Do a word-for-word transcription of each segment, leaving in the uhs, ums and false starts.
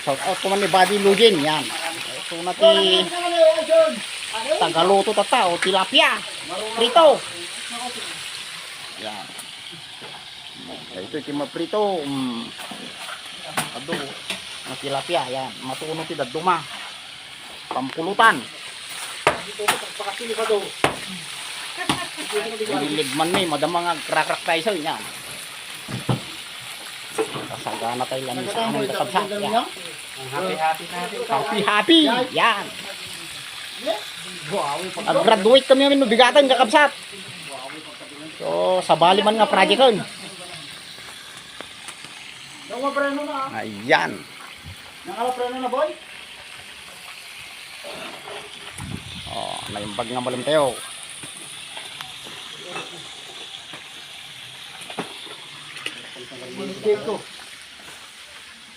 Shout out ko man ni Buddy Lugin, yan. Ito na ti tagaluto tatta, o tilapia. Prito. Yan. Ito ti maprito. Mm. Adu, na tilapia, yan. Matuno ti dadduma. Pampulutan. Ililid man ni, madama nga crack-crack tayo sa yan. Kasagana tayo lang sa aming kakabsat. Yan. Happy, happy, happy. Happy, happy. Yan. Ag-graduate kami amin, no, bigatan, kakabsat. So, sabali man nga project yun. Ayan. Nangala preno na, boy? Oh, naimbag nga malem tayo. Mistake ko.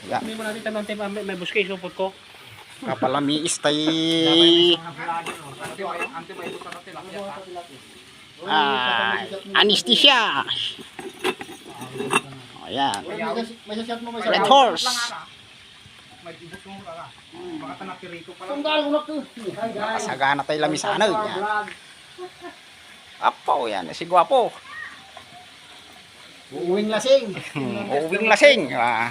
Ya. May mo natin tanong, te, may, may buskay, supot ko. Kapalamiis tay. Ante, may, ante, may buta na tilapia, ha? Ah, anesthesia. Oh, yan. May, may, may shot mo, may Red shot. Horse. May ibot mo, wala. Baka ta napirito pa lang. Tunggal, unak ko. Kasagana tayo lamisana, yan. Apo, yan. Si Guapo. Uwing lasing. Hmm, uwing lasing. Ah.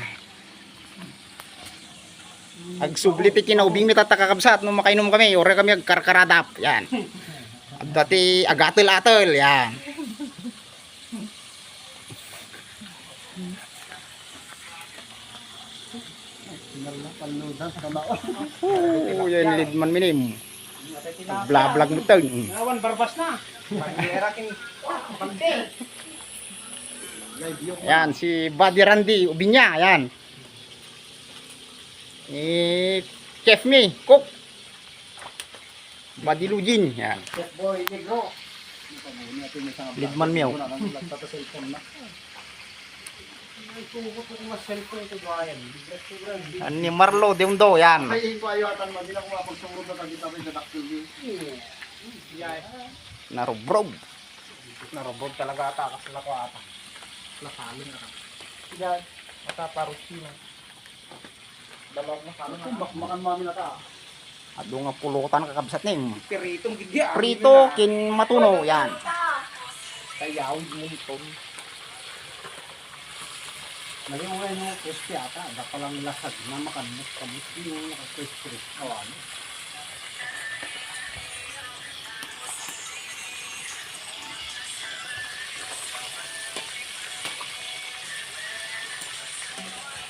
Agsubli ti kinaubing mi tatta, kakabsat, no makainom kami, uray kami agkarkaradap. Yan. Adda ti agatel-atel. Yan. Oo, yan, lead man minim. Blablag mo tayo. Awan, barbas na. Bandera king, ah, bante. Yan, si Buddy Randy Ubinya, yan. Eh, chef mi, cook. Buddy Lugin, yan. Chef Boy Negro. Lead man, miyaw. Ani Marlo, Diundo, yan. Ay, ito, ayatan mo. Di na ko mapagsurod na tagita, may dadakkel, eh. Narubrob. Narubrob talaga ata, kas lako ata. Lasalin na ka. Yan. Mataparusina. Dalawag na sana. Kumbak makan mami na ta. Adu nga pulutan, kakabsat, nim. Piritong gidi, ah. Prito, kin matuno, yan. Kayaw, yun, ton. Lagi mo ngayon yung crispy ata. Ada palang lasag na makan mo. Kamu yung naka-crispy. Awan.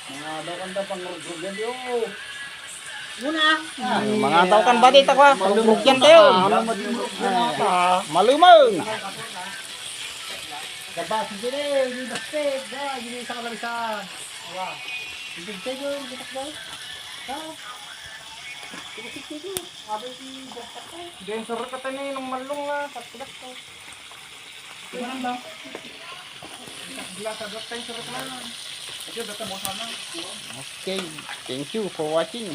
Mga daw kanda pang rugrug yan, yo. Muna. Mga tao kan bati, ta kwa, rugrug yan tayo. Ano, malumaw. Gabas, hindi na, hindi basket, da, hindi sa kalamisan. Awa. Hindi tayo, hindi takbo. Ha? Hindi basket tayo. Abay, hindi basket tayo. Hindi, sarap ka tayo, nung malung, ah, sa tulak ko. Okay, thank you for watching.